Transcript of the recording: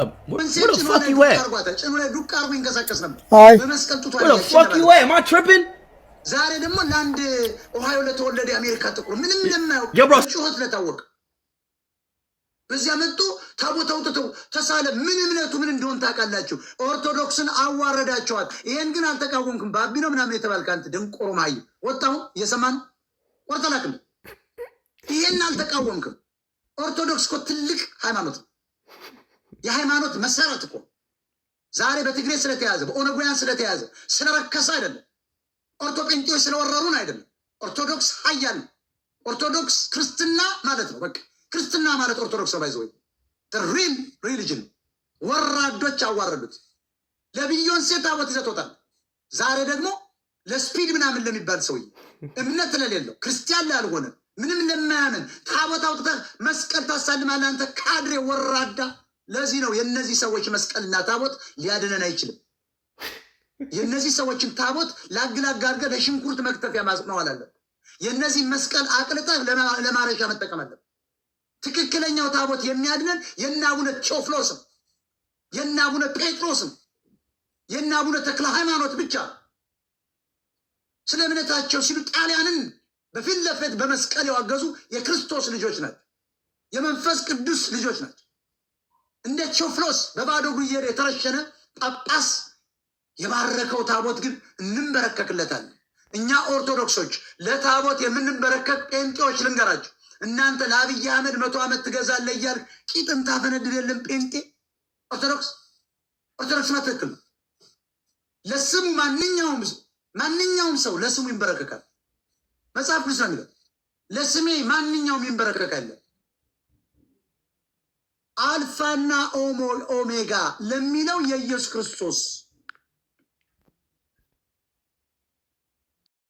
Where the fuck you at? ጭኑ ላይ ዱቅ አርጎ ይንቀሳቀስ ነበር። አይ በመስቀል ጡቷ Where the fuck you at? Am I tripping? ዛሬ ደግሞ ለአንድ ኦሃዮ ለተወለደ የአሜሪካ ጥቁር ምንም ለማያውቅ Yo, bro. ጩኸት ለታወቀ በዚያ መጡ። ታቦት አውጥተው ተሳለ። ምን እምነቱ ምን እንደሆን ታውቃላችሁ? ኦርቶዶክስን አዋረዳቸዋል። ይሄን ግን አልተቃወምክም። ባቢ ነው ምናምን የተባልክ አንተ ደንቆሮ መሀይም ወጣሁ እየሰማ ነው። ቆርጠላክም ይሄን አልተቃወምክም። ኦርቶዶክስ እኮ ትልቅ ሃይማኖት ነው። የሃይማኖት መሰረት እኮ ዛሬ በትግሬ ስለተያዘ፣ በኦነጎያን ስለተያዘ፣ ስለረከሰ አይደለም። ኦርቶጴንጤዎች ስለወረሩን አይደለም። ኦርቶዶክስ ሀያል ነው። ኦርቶዶክስ ክርስትና ማለት ነው። በቃ ክርስትና ማለት ኦርቶዶክስ ነው። By the way, real religion። ወራዶች አዋረዱት። ለቢዮንሴ ታቦት ይዘቶታል። ዛሬ ደግሞ ለስፒድ ምናምን ለሚባል ሰውዬ፣ እምነት ለሌለው፣ ክርስቲያን ላልሆነ፣ ምንም ለማያምን ታቦት አውጥተህ መስቀል ታሳልማለህ። አንተ ካድሬ ወራዳ። ለዚህ ነው የእነዚህ ሰዎች መስቀልና ታቦት ሊያድነን አይችልም። የእነዚህ ሰዎችን ታቦት ላግላግ አድርገህ ለሽንኩርት መክተፊያ መዋል አለብህ። የእነዚህ መስቀል አቅልጠህ ለማረሻ መጠቀም አለብህ። ትክክለኛው ታቦት የሚያድነን የእነ አቡነ ቴዎፍሎስም፣ የእነ አቡነ ጴጥሮስም፣ የእነ አቡነ ተክለ ሃይማኖት ብቻ። ስለ እምነታቸው ሲሉ ጣሊያንን በፊት ለፊት በመስቀል ያወገዙ የክርስቶስ ልጆች ናቸው። የመንፈስ ቅዱስ ልጆች ናቸው። እንደ ቴዎፍሎስ በባዶ እግሩ እየሄደ የተረሸነ ጳጳስ የባረከው ታቦት ግን እንንበረከክለታለን። እኛ ኦርቶዶክሶች ለታቦት የምንበረከክ ጴንጤዎች ልንገራችሁ፣ እናንተ ለአብይ አህመድ 100 ዓመት ትገዛለህ እያልክ ቂጥን ታፈነድድ የለም ጴንጤ። ኦርቶዶክስ ኦርቶዶክስ ትክክል ነው። ለስሙ ማንኛውም ሰው ለስሙ ይንበረከካል። መጽሐፍ ቅዱስ ነው የሚለው፣ ለስሜ ማንኛውም ይንበረከካል። አልፋና ኦሜጋ ለሚለው የኢየሱስ ክርስቶስ